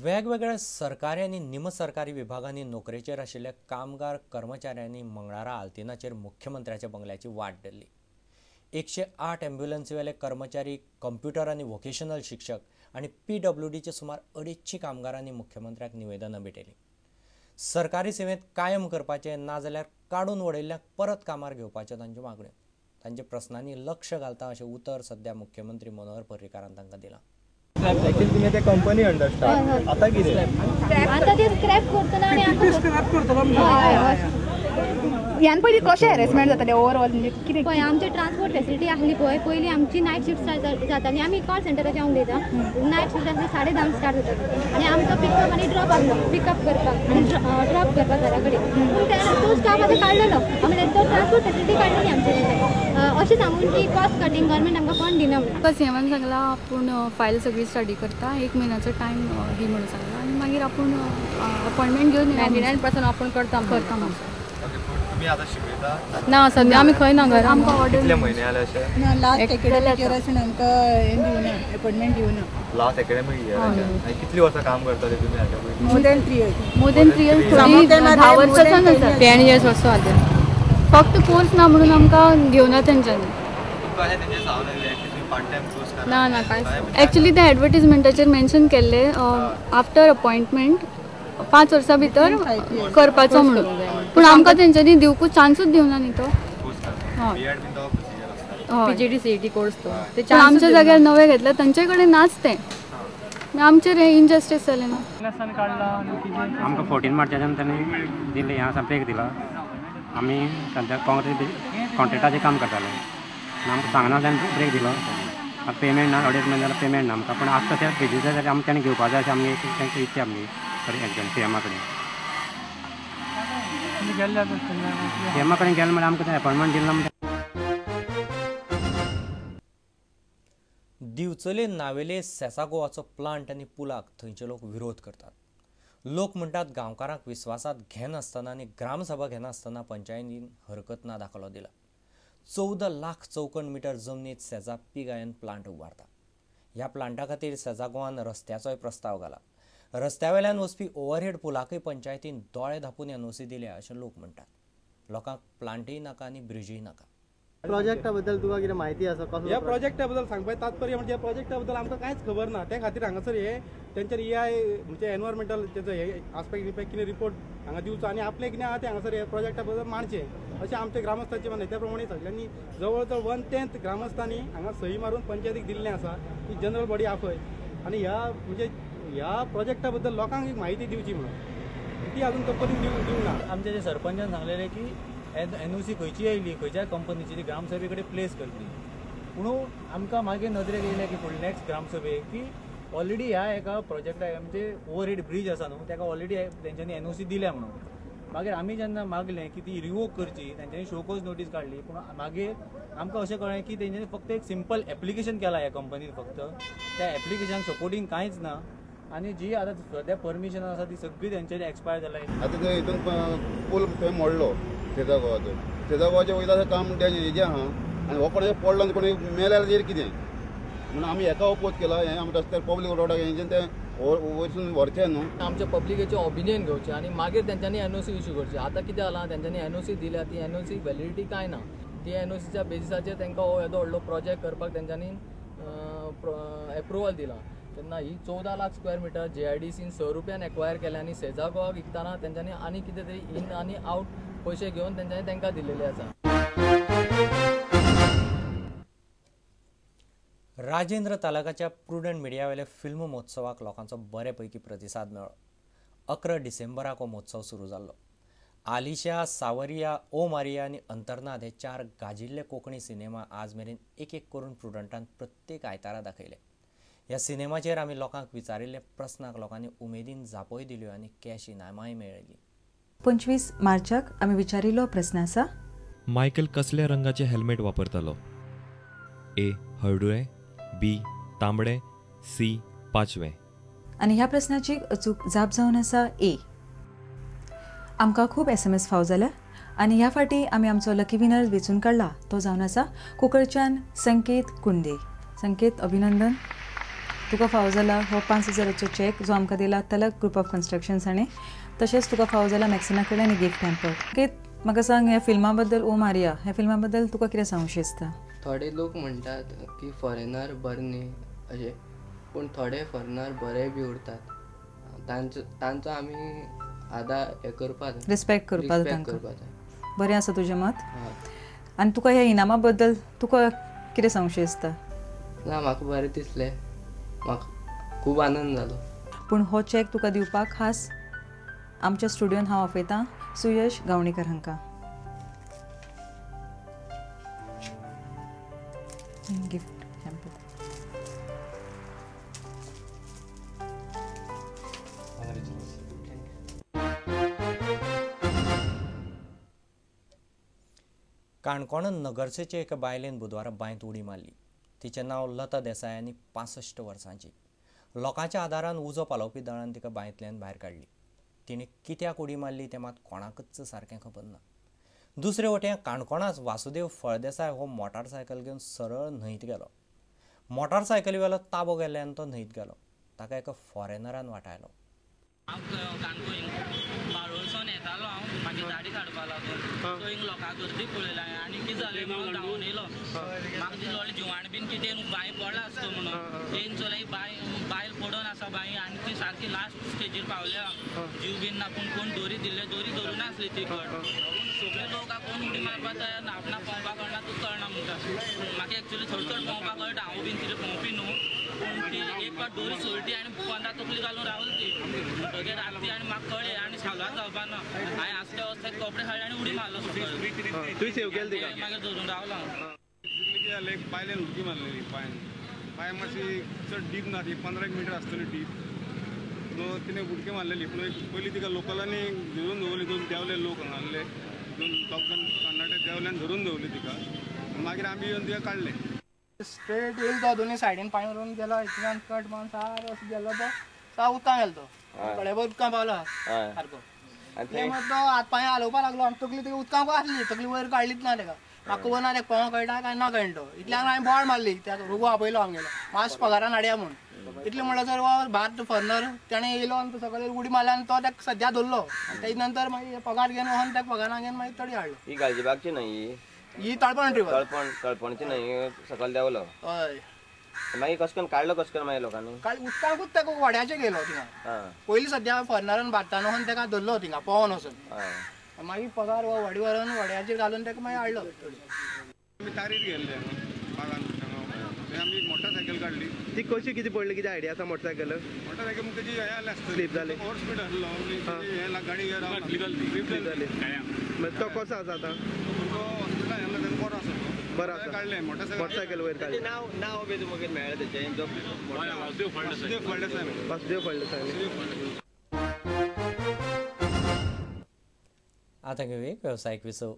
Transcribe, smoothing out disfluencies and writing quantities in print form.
वेगवेगळ्या सरकारी आनी निमसरकारी विभागांनी नोकरेचेर आशिल्ल्या कामगार कर्मचाऱ्यांनी मंगळारा आल्तिनाचेर मुख्यमंत्र्याच्या बंगल्याची वाट धरली. 108 ॲम्ब्युलन्सीवेले कर्मचारी, कंप्युटर आनी वोकेशनल शिक्षक आनी PWDचे सुमार 250 कामगारांनी मुख्यमंत्र्याक निवेदनां भेटयलीं. सरकारी सेवेंत कायम करपाचें नाजाल्यार काडून वडयल्ल्यांक परत कामार घेवपाच्यो तांच्यो मागण्यो. तांच्या प्रस्नांनी लक्ष घालता अशें उतर सध्या मुख्यमंत्री मनोहर पर्रीकारान तांकां दिलां. एक्चुअली तुम्ही कंपनी अंडर स्टाफ आता कितें आता ते स्क्रॅप करतना आनी स्क्रॅप करतलो ह्यान पयलीं कशें हॅरेसमेंट जातालें ओवरऑल म्हणजे कितें? पळय आमची ट्रान्सपोर्ट फेसिलिटी आसली पळय, पयलीं आमची नायट शिफ्ट स्टार्ट जाताली. आमी कॉल सेंटराचेर हांव उलयतां. नायट शिफ्ट आसली 10:30 स्टार्ट जाताली आनी आमचो पिकअप आनी ड्रॉप आसलो, पिकअप करपाक आनी ड्रॉप करपाक घरा कडेन. पूण तो स्टाफ आतां काडलेलो, म्हणजे तो ट्रान्सपोर्ट फेसिलिटी काडलेली आमचे अशें सांगून की कॉस्ट कटिंग गव्हर्मेंट आमकां फंड दिना म्हणून. सीएमान सांगला आपूण फायल सगळी स्टडी करता, 1 म्हयन्याचो टायम दी म्हणून सांगला आनी मागीर आपूण अपॉयंटमेंट घेवन 99% आपूण करता करता म्हणून. तुम्ही आता शिकयता ना सध्या आमी खंय ना घरा. आमकां ऑर्डर कितले म्हयने जाले अशें? ना, लास्ट एकेडमिक इयरासून आमकां हें दिवना, अपॉयंटमेंट दिवना. लास्ट एकेडमिक इयराचें. कितली वर्सां काम करताले तुम्ही हाच्या पयलीं? More than 3 years. More than 3 years, 10 वर्सां आसा. 10 years also आसा. फक्त कोर्स ना म्हणून आमकां घेवना तेंच्यांनी. ना ना कांय. एक्चुअली ते एडवर्टीजमेंटाचेर मेन्शन केल्ले आफ्टर अपॉयंटमेंट 5 वर्सां भितर करपाचो म्हणून, पूण आमकां तेंच्यांनी दिवकूच चान्सूच दिवना न्ही तो. PGDCET course तो आमच्या जाग्यार नवे घेतले तांचे कडेन नाच तें, आमचेर हें इनजस्टीस जालें ना. आमकां 14 मार्चाच्यान तांणी दिल्लें हें आसा ब्रेक दिला. आमी सद्या काँग्रेस कॉन्ट्रेक्टाचें काम करताले, आमकां सांगनासल्यान ब्रेक दिलो. आतां पेमेंट ना, 2.5 म्हयने जाल्यार पेमेंट ना आमकां. पूण आतां त्या ब्रिजीच्या जाल्यार आमकां ताणें घेवपा जाय अशें आमगे तांची इच्छा आमगी सीएमा कडेन. सीएमा कडेन गेले म्हणल्यार आमकां तें अपॉयंटमेंट दिलें ना म्हणटा. दिवचले नावेले सेसा गोवाचो प्लांट आनी पुलाक थंयचे लोक विरोध करतात. लोक म्हणटात गांवकारांक विस्वासात घेनासतना आनी ग्रामसभा घेनासतना पंचायतीन हरकत ना दाखलो दिला. 14 लाख चौखण मिटर जमनीत सेजा पीग आयन प्लांट उबारता. ह्या प्लांटा खातीर सेजा गोवान रस्त्याचोय प्रस्ताव घाला. रस्त्या वेल्यान वचपी ओव्हरहेड पुलाकय पंचायतीन दोळे धापून एनओसी दिल्या अशें लोक म्हणटात. लोकांक प्लांटय नाका आनी ब्रिजूय नाका. प्रोजेक्टा बद्दल तुका कितें म्हायती आसा? ह्या प्रोजेक्टा बद्दल सांगपाचें तात्पर्य म्हणजे ह्या प्रोजेक्टा बद्दल आमकां कांयच खबर ना. ते खातीर हांगासर हे तेंच्यानी EI म्हणजे एनवायरमेंटल तेजो हे आस्पेक्ट इफेक्ट कितें रिपोर्ट हांगा दिवचो आनी आपलें कितें आहा तें हांगासर ह्या प्रोजेक्टा बद्दल मांडचें अशें आमच्या ग्रामस्थांचें म्हणणें. त्या प्रमाणे सगळ्यांनी जवळ जवळ 1/10 ग्रामस्थांनी हांगा सही मारून पंचायतीक दिल्लें आसा की जनरल बॉडी आपय आनी ह्या म्हणजे ह्या प्रोजेक्टा बद्दल लोकांक एक म्हायती दिवची म्हणून ती अजून कंपनीन दिवंक ना. आमचे जे सरपंचान सांगलेलें की एनओसी खंयची आयली खंयच्याय कंपनीची ती ग्रामसभे कडेन प्लेस करतली, पूण आमकां मागीर नदरेक येयलें की फुडले नेक्स्ट ग्रामसभेक की ऑलरेडी ह्या एका प्रोजेक्टाक आमचे ओवरहेड ब्रीज आसा न्हू ताका ऑलरेडी तेंच्यांनी एनओसी दिल्या म्हणून. मागीर आमी जेन्ना मागलें की ती रिवोक करची तेंच्यांनी शोकोज नोटीस काडली, पूण मागीर आमकां अशें कळ्ळें की तेंच्यांनी फक्त एक सिंपल एप्लिकेशन केलां ह्या कंपनीन, फक्त त्या एप्लिकेशनाक सपोर्टींग कांयच ना आनी जी आतां सद्या परमिशन आसा ती सगळी तेंच्यांनी एक्सपायर जाल्या. आतां थंय हितून पूल थंय मोडलो सेजा गोवाचो, सेजा गोवाचें वयता काम हेजें आहा आनी हो कोणाचें पडलो आनी कोणी मेल्यार जाल्यार कितें म्हणून आमी हेका ओपोज केला. हें आमी रस्त्यार पब्लीक रोडाक हेंच्यान तें वयरसून व्हरचें न्हू. आमच्या पब्लिकेचें ओपिनियन घेवचें आनी मागीर तेंच्यांनी एनओसी इशू करची. आतां कितें जालां तेंच्यांनी एनओसी दिल्या, ती एनओसी व्हॅलिडिटी कांय ना. ती एनओसीच्या बेजिसाचेर तेंकां हो येदो व्हडलो प्रोजेक्ट करपाक तेंच्यांनी एप्रुवल दिलां. तेन्ना ही 14 लाख स्क्वेअर मिटर JIDCन 6 रुपयान एक्वायर केल्या आनी सेजा गोवाक विकतना तेंच्यांनी आनी कितें तरी इन आनी आवट पयशे घेवन तेंच्यांनी तांकां दिलेले आसा. राजेंद्र तालकाच्या प्रुडंट मिडियावेल्या फिल्म महोत्सवाक लोकांचो बरे पैकी प्रतिसाद मेळ्ळो. 11 डिसेंबराक हो महोत्सव सुरू जाल्लो. आलिशा, सावरिया, ओ मारिया आनी अंतरनाद हे 4 गाजिल्ले कोंकणी सिनेमा आज मेरेन एक एक करून प्रुडंटान प्रत्येक आयतारा दाखयले. ह्या सिनेमाचेर आमी लोकांक विचारिल्ल्या प्रस्नाक लोकांनी उमेदीन जापोय दिल्यो आनी कॅश इनामांय मेळयलीं. 25 मार्चाक आमी विचारिल्लो प्रस्न आसा, मायकल कसल्या रंगाचे हेल्मेट वापरतालो? ए हळडुळें, बी तांबडें, सी पाचवें. आनी ह्या प्रस्नाची अचूक जाप जावन आसा ए. आमकां खूब SMS फाव जाल्या आनी ह्या फावटी आमी आमचो लकी विनर वेंचून काडला तो जावन आसा कुंकळच्यान संकेत कुंदे. संकेत, अभिनंदन. तुका फावो जाला हो 5000चो चॅक जो आमकां दिला तलक ग्रुप ऑफ कन्स्ट्रक्शन्स हाणें. तशेंच तुका फावो जाला मॅक्सिना कडल्यान एक गिफ्ट हॅम्पर. ओके, म्हाका सांग ह्या फिल्मा बद्दल, ओ मारिया ह्या फिल्मा बद्दल तुका कितें सांगूशी दिसता? थोडे लोक म्हणटात की फॉरेनर बरे न्ही अशें, पूण थोडे फॉरेनर बरे बी उरतात. तांचो आमी आदार हे करपाक जाय, रिस्पेक्ट करपाक जाय. बरें आसा तुजें मत. आनी तुका ह्या इनामा बद्दल तुका कितें सांगूशी दिसता? ना, म्हाका बरें दिसलें, म्हाका खूब आनंद जालो. पूण हो चॅक तुका दिवपाक खास आमच्या स्टुडियोन हांव आपयतां सुयश गावणेकर हांकां. Gift hamper. Canacona नगरसेचे एका बायलेन बुधवारा बांयत उडी मारली. तिचें नांव लता देसाय आनी 65 वर्सांची. लोकांच्या आदारान उजो पालोवपी दळान तिका बांयतल्यान भायर काडली. तिणें कित्याक उडी मारली तें मात कोणाकच सारकें खबर ना. दुसरे वटेन काणकोणाच वासुदेव फळदेसाय हो मोटारसायकल घेवन सरळ न्हंयत गेलो. मोटारसायकलीवेलो ताबो गेल्ल्यान तो न्हंयत गेलो. ताका एका फॉरेनरान वाटायलो. बाळोळसून येतालो हांव, मागीर गाडी काडपा लागून सो हिंग लोकां गर्दी पळयला आनी कितें जालें म्हणून धांवून येयलो. म्हाका दिसलो व्हडलें जिवाण बीन कितें बांय पडला आसतो म्हणून. येयन चोयल्यार बांय बायल पडून आसा बांय आनी ती सारकी लास्ट स्टेजीर पावल्या. जीव बीन ना, पूण कोण दोरी दिल्ले, दोरी धरून नासली ती कड. सगळे लोक कोण उडी मारपा तयार ना, आपणाक पोंवपाक कळना तुका कळना म्हणटा. म्हाका एक्चुली थोडो चड पोंवपाक कळटा, हांव बीन तितलें पोंवपी न्हू, पूण ती एक फावट दोरी सोडली आनी पोंदा तकली घालून रावली ती. म्हणटगीर राती आनी म्हाका कळ्ळें आनी साल्वार जावपा ना. हांवें आसल्या अवस्थेक कपडे हाडले आनी उडी मारलो सकयल. तुवें सेव केली तिका? मागीर धरून रावलो हांव. कितें जालें, एक बायलेन उडकी मारलेली पांयन. पांय मातशी चड डीप ना, ती 15 मिटर आसतली डीप. सो तिणें उडकी मारलेली, पूण पयलीं तिका लोकलांनी धरून दवरली. दोन देंवले लोक हांगासरले, दोन दोग जाण कर्नाटक देंवल्यान धरून दवरली तिका. मागीर आमी येवन तिका काडलें. स्ट्रेट येयलो तो, दोनी सायडीन पांय व्हरून गेलो, इतल्यान कट मारून सारो असो गेलो तो, साव उदकां गेलो तो, कडेभर उदकां पावलो सारको. मागीर तो हात पांय हालोवपा लागलो आनी तकली तुका उदकांक आसली, तकली वयर काडलीच ना ताका. म्हाका खबर ना ताका पोवंक कळटा काय ना कळटा तो. इतल्यान हांवें बोवाळ मारली, त्या रोगो आपयलो आमगेलो, मातसो पगारान हाडया म्हूण. इतलें म्हणल्यार हो भात फॉरनर तेणें येयलो आनी तो सकयल उडी मारली आनी तो ताका सद्या धरलो. आनी तेजे नंतर मागीर पगार घेवन वचून ताका पगारान घेवन मागीर तडी हाडलो. ही गालजीबागची न्हय ही? ही तळपण रिवर. तळपणची न्हय, सकयल देंवलो. हय. मागीर कशें करून काडलो, कशें करून मागीर लोकांनी उदकाकूच ताका व्हड्याचेर गेलो थिंगा. पयलीं सद्या फॉरनरान भारतान वचून ताका धरलो थिंगा पोवन वचून. मागीर पगार हो व्हडी व्हरून व्हड्याचेर घालून ताका मागीर हाडलो. आमी तारीर गेल्ले बागान, थंय आमी मोटरसायकल काडली. ती कशी कितें पडली, कितें आयडिया आसा मोटरसायकल? मोटरसायकल म्हणजे तेजी हें आसलें आसतलें, स्लीप जाली, ओवर स्पीड आसलो, हें गाडी स्लीप जाली. मागीर तो कसो आसा आतां? तो हॉस्पिटलान येयलो, तेन्ना बरो आसा तो. बरो आसा, काडलें मोटरसायकल वयर काडलें. नांव नांव बी तुमकां मेळ्ळें तेचें? वासुदेव फळदेसाय. वासुदेव फळदेसाय. आतां घेवया एक वेवसायीक विसव.